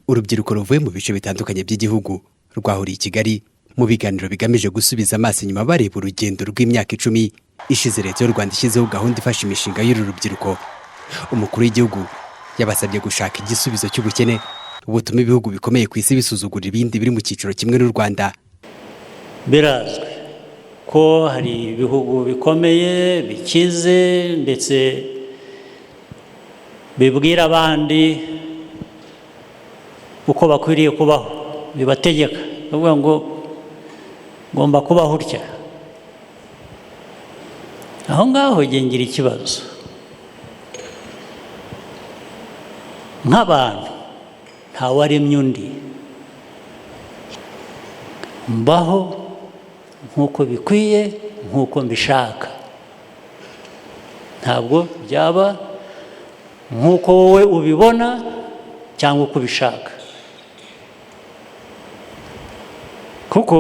Urubyiruko ruvuye mu bice bitandukanye by'igihugu rwahuriye i Kigali mu biganiro bigamije gusubiza amaso inyuma, bareba urugendo rw'imyaka 10 ishize Leta y'u Rwanda ishyizeho gahunda ifasha imishinga y'uru rubyiruko. Umukuru w'igihugu yabasabye gushaka igisubizo cy'ubukene butuma ibihugu bikomeye ku isi bisuzugura ibindi biri mu cyiciro kimwe n'u Rwanda. Birazwi ko hari ibihugu bikomeye, bikize, ndetse bibwira abandi uko bakwiriye kubaho, bibategeka, bavuga ngo ngomba kubaho utya. Aho ngaho ngira ikibazo nk'abantu, ntawaremye undi. Mbaho nk'uko bikwiye, nk'uko mbishaka. Ntabwo byaba nk'uko wowe ubibona cyangwa uko ubishaka, kuko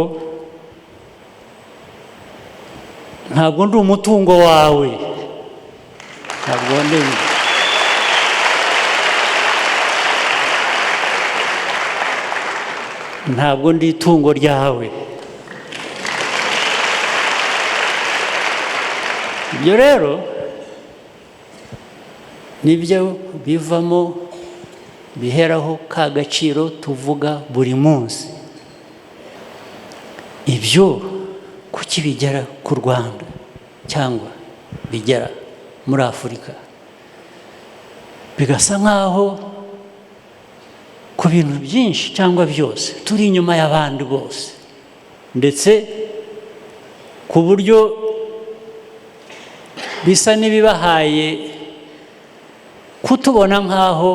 ntabwo ndi umutungo wawe, ntabwo ndi. Ntabwo ndi itungo ryawe. Ibyo rero nibyo bivamo, biheraho ka gaciro tuvuga buri munsi. Ibyo kuki bigera ku Rwanda cyangwa bigera muri Afurika, bigasa nk'aho ku bintu byinshi cyangwa byose turi inyuma y'abandi bose, ndetse ku buryo bisa n'ibibahaye kutubona nk'aho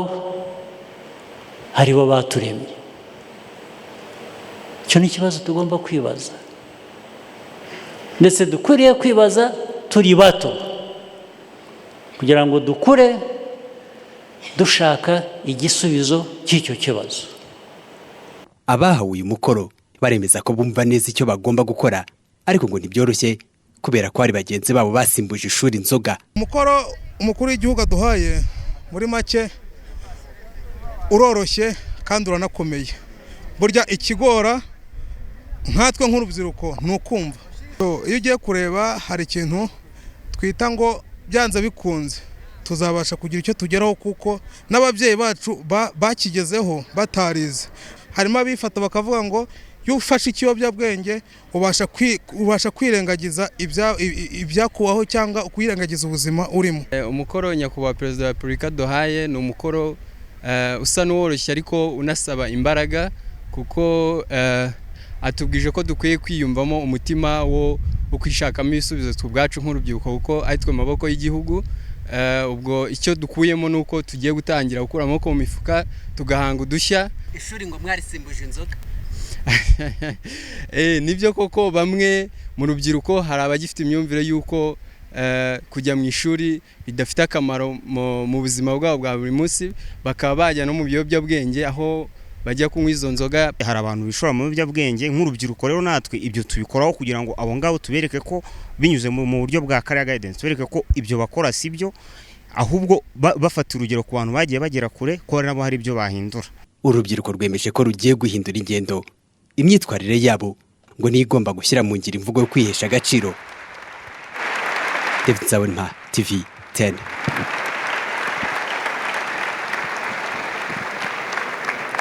aribo baturemye? Icyo ni ikibazo tugomba kwibaza, ndetse dukwiriye kwibaza turi bato, kugira ngo dukure dushaka igisubizo cy'icyo kibazo. Abahawe uyu mukoro baremeza ko bumva neza icyo bagomba gukora, ariko ngo ntibyoroshye kubera ko hari bagenzi babo basimbuje ishuri inzoga. Umukoro umukuru w'igihugu aduhaye, muri make uroroshye kandi uranakomeye. Burya ikigora nkatwe nk'urubyiruko ni ukumva. Iyo ugiye kureba, hari ikintu twita ngo byanze bikunze tuzabasha kugira icyo tugeraho, kuko n'ababyeyi bacu bakigezeho batarize. Harimo abifata bakavuga ngo iyo ufashe ikiyobyabwenge ubasha kwirengagiza ibyakubaho cyangwa kwirengagiza ubuzima urimo. Umukoro nyakubahwa Perezida wa Repubulika duhaye ni umukoro usa n'uworoshye ariko unasaba imbaraga, kuko atubwije ko dukwiye kwiyumvamo umutima wo kwishakamo ibisubizo twe ubwacu nk'urubyiruko, kuko ari twe maboko y'igihugu. Ubwo icyo dukuyemo ni uko tugiye gutangira gukura amaboko mu mifuka, tugahanga udushya. Ishuri ngo mwarisimbuje inzoga? Nibyo koko, bamwe mu rubyiruko hari abagifite imyumvire y'uko kujya mu ishuri bidafite akamaro mu buzima bwabo bwa buri munsi, bakaba bajya no mu biyobyabwenge aho bajya kunywa izo nzoga. Hari abantu bishora mu biyobyabwenge nk'urubyiruko. Rero natwe ibyo tubikoraho kugira ngo abo ngabo tubereke ko binyuze mu buryo bwa career guidance, tubereke ko ibyo bakora si byo, ahubwo bafata urugero ku bantu bagiye bagera kure, ko nabo hari ibyo bahindura. Urubyiruko rwemeje ko rugiye guhindura ingendo. Imyitwarire yabo ngo niyo igomba gushyira mu ngiro imvugo yo kwihesha agaciro. David Nzabonimpa, TV 10.